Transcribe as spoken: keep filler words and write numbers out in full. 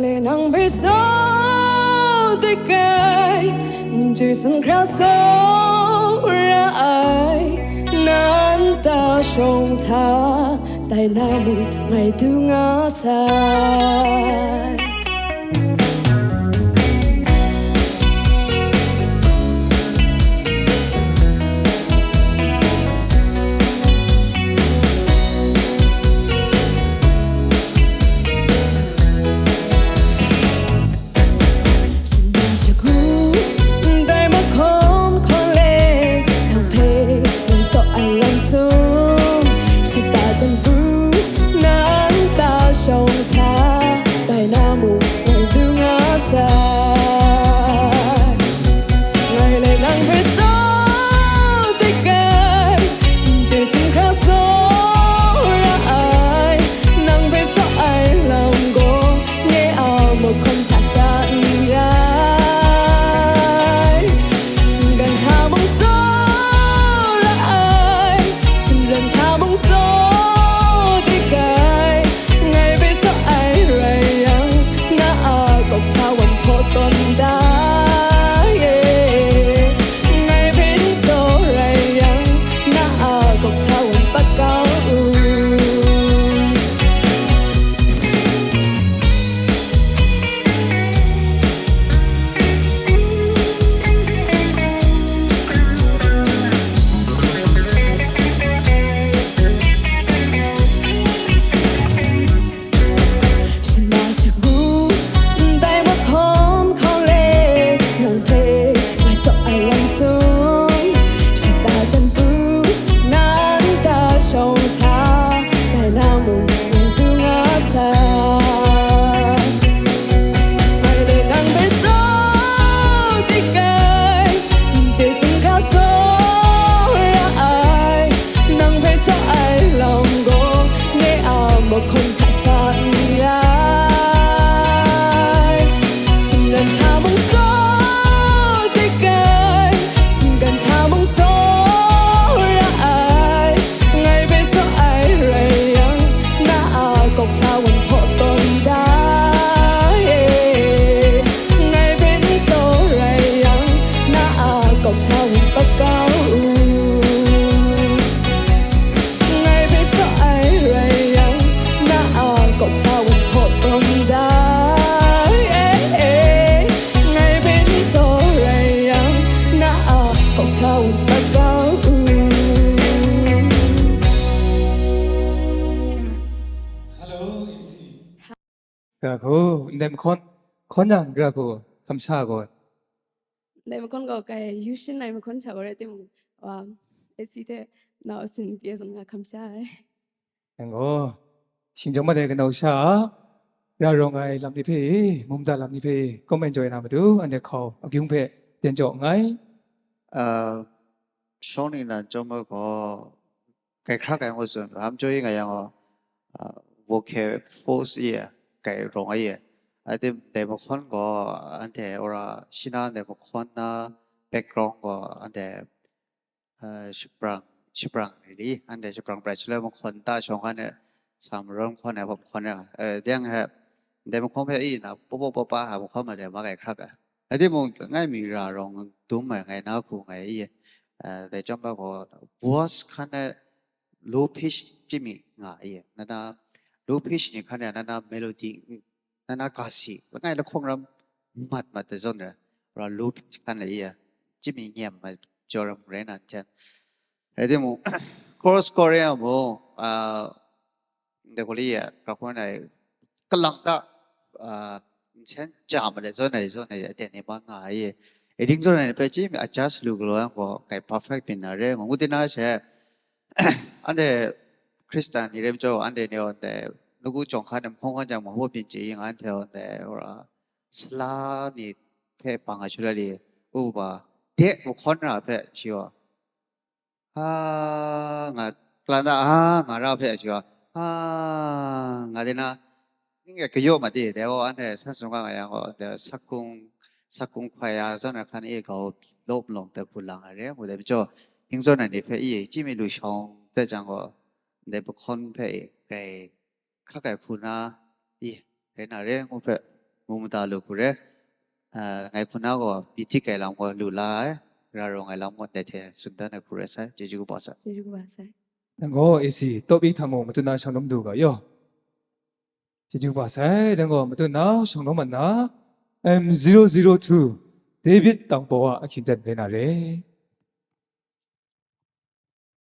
Nang hpe sau dik ai, Jesu Hkra sau ra ai, nan ta shawng hta, dai na mung ngai du nga sai. Shana shagu, ndai mahkawm hkawng le, nang hpe nang saw ai lam sung, shata jan pru, nan ta shawng hta, dai na mung ngai du nga sai. Ngai le nang hpe sau dik ai, Jesu Hkra sau ra ai, nang hpe sau ai lam gaw, nye a mahkawm hta sha n rai. Shinggan hta mung sau ra ai, shinggan hta mung sau dik ai, ngai hpe sau ai rai yang, na a kawk hta wan hpaw tawn da ye. Ngai hpe n sau rai yang, na a kawk hta wan pat kau u. Shana shagu, ndai mahkawm hkawng le, nang hpe ngai saw ai lam sung, shata jan pru, nan ta shawng hta, dai na mung ngai du nga sai. Ngai le nang hpe sau dik ai, Jesu Hkra sau ra ai, nang hpe sau ai lam gaw, nye a mahkawm hta sha n rai. Shinggan hta mung sau dik ai, shinggan hta mung sau ra ai, ngai hpe sau ai rai yang, na a kawk hta wan hpaw tawn da ye. Ngai hpe n sau rai yang, na a kawk hta wan pat kau u. Ngai hpe sau ai rai yang, na a kawk hta wan hpaw tawn da ye. Ngai hpe n sau rai yang, na a kawk hta wan pat kau u. Hello, A C. Gara hku, ndai mahkawn, hkawn yang gara hku, kamsha gaw. Ndai mahkawn gaw kai yu shin ai mahkawn hta gaw rai timung, wa, A C hte nau sin pyi zawn nga kamsha ai. Yang gaw, shinggyim mat ai kanau sha a, ra rawng ai lam ni hpe e, mumda lam ni hpe e, kawm enjoy na matu, anhte hkau agyung hpe ten jaw nngai. Uh, shawng ningnan chyawm ai gaw, kai hkrak ai ngu tsun, hpa majaw i nga yang gaw, uh, vocal force i, kai rawng ai, I think ndai mahkawn gaw, anhte wora shi na ndai mahkawn na background gaw, anhte, uh, shaprang, shaprang ni li, anhte shaprang prai shaloi mahkawn ta shawng hkan e, sa marawn hkawn e, hpawp hkawn e, uh, deng he, ndai mahkawn hpe i na, paw paw paw pa ai mahkawn ma dai ma kai hkrak ai. Rai timung, langai mi ra rawng dum ai ngai na hku ngai i, eh, dai chyawm ai gaw, voice hkan e low pitch chyami nga i, nana low pitch ni hkan e nana melody, nana ga si, langai lahkawng ram mat mat ai zawn e, ra low pitch hkan e i, chyami nyem ai jaw ram rai na hten. Rai timung, chorus chord e mung, ah, ndai gaw li e, ga hkawn ai, kalang ta, ah, nsen ja ma let zawn ai, zawn ai aten e ma nga ai, ating zawn ai hpe chyami adjust lu galaw yang gaw, kai perfect byin na re, ngu ngu di na she, anhte Hkristan ni rai majaw, anhte ni gaw ndai, nawku jawng hkan e mahkawng hkan jang mahkaw byin chye i nga, anhte gaw ndai, wora, sala ni hpe bang ai shaloi li, uba, de mahkawn ra hpe shi gaw, ha, nga, kalata, ha, nga ra hpe shi gaw, ha, nga di na, ning e kayaw mat di, dai gaw anhte san sung nga nga yang gaw, dai sakung, sakung hkoi ya zawn ai hkan e gau law malawng dai hku lang ai re, ngu dai majaw, ning zawn ai ni hpe i, chyami lu shawng dat jang gaw, ndai mahkawn hpe i, grai hkrak ai hku na, i, rai na re, ngu hpe, mu mada lu hku re, ah, ngai hku na gaw myit hti kai lam gaw lu la ai, ra rawng ai lam gaw ndai hte tsun dan ai hku rai sai, chyeju kaba sai. Chyeju kaba sai. Nang gaw A C tawp i hta mung matut na shang lawm du ga yaw. Chyeju kaba sai, nang gaw matut na shang lawm mat na, M zero zero two David Tangpaw a ahkying dan rai na re.